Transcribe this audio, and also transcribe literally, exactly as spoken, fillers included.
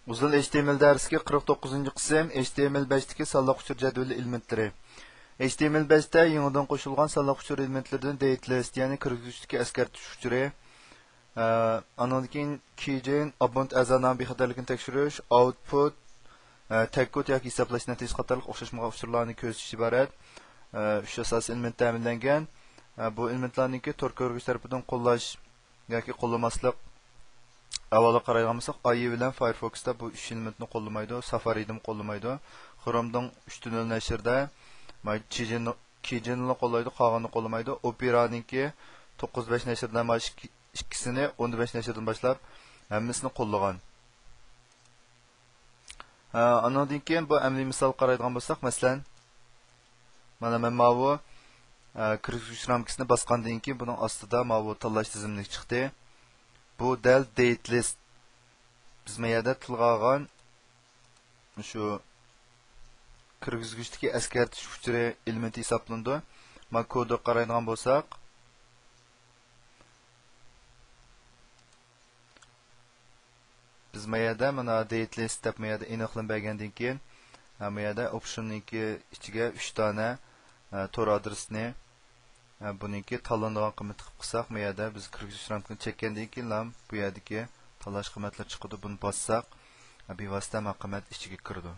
ئۇزۇن ئېچ تى ئېم ئېل دەرسلىكى قىرىق توققۇزىنچى قىسىم، ئېچ تى ئېم ئەل بەشتىكى سانلىق ئۇچۇر جەدۋىلى ئېلېمېنتلىرى. ئېچ تى ئېم ئەل بەشتە يېڭىدىن قوشۇلغان سانلىق ئۇچۇر ئېلېمېنتلىرىدىن دەيت لىست، يەنى كىرگۈزگۈچتىكى ئەسكەرتىش ئۇچۇرى، ئە، ئانىڭدىن كېيىن كىجېن، ئابونت ئەزا نامى بىخەتەرلىكىنى تەكشۈرۈش، ئاۋتپۇت، ئە، تەگكود ياكى ھېسابلاش نەتىجىسى قاتارلىق ئوخشاشمىغان ئۇچۇرلارنى كۆرسىتىش ئىبارەت. ئە، ئۈچ ئاساسىي ئېلېمېنت تەمىنلەنگەن. ئە، بۇ ئېلېمېنتلارنىڭكى تور كۆرگۈچ تەرىپىدىن قوللاش ياكى قوللىماسلىق ئەھۋالىغا قارايدىغان بولساق، ئايى بىلەن فايرفوكستا بۇ ئۈچ ئېلېمېنتنى قوللىمايدۇ، سافارىدىمۇ قوللىمايدۇ. خرومنىڭ ئۈچ تۈنۈل نەشرىدە، ماي، كىجېن-، كىجېننىلا قوللايدۇ، قالغىنىنى قوللىمايدۇ. ئوپېرانىڭكى توققۇز بەش نەشرىدە مانا ئىككى-، ئىككىسىنى، ئون بەش نەشرىدىن باشلاپ ھەممىسىنى قوللىغان. ئە، ئانىڭدىن كېيىن بۇ ئەمەلىي مىسالغا قارايدىغان بولساق، مەسىلەن، مانا مەن ماۋۇ، ئە، كىرگۈزگۈچ رامكىسىنى باسقاندىن كېيىن بۇنىڭ ئاستىدا ماۋۇ تاللاش تىزىملىك چىقتى. بۇ دەل دەيت لىست. بىز ما يەردە تىلغا ئالغان شۇ كىرگۈزگۈچتىكى ئەسكەرتىش ئۇچۇرى ئېلېمېنتى ھېسابلىنىدۇ. ما كودىغا قارايدىغان بولساق، بىز ما يەردە مانا دەيت لىست دەپ ما يەردە ئېنىقلىما بەرگەندىن كېيىن، ھە، ما يەردە ئوپشننىڭكى ئىچىگە ئۈچ دانە، ھە، تور ئادرېسىنى، ھە، بۇنىڭكى تاللىنىدىغان قىممىتى قىلىپ قىلساق، ما يەردە بىز كىرگۈزۈش رامكىنى چەككەندىن كېيىن، لام بۇ يەردىكى تاللاش قىممەتلىرى چىقىدۇ. بۇنى باسساق، ھە، بىۋاسىتە ما قىممەت ئىچىگە كىرىدۇ.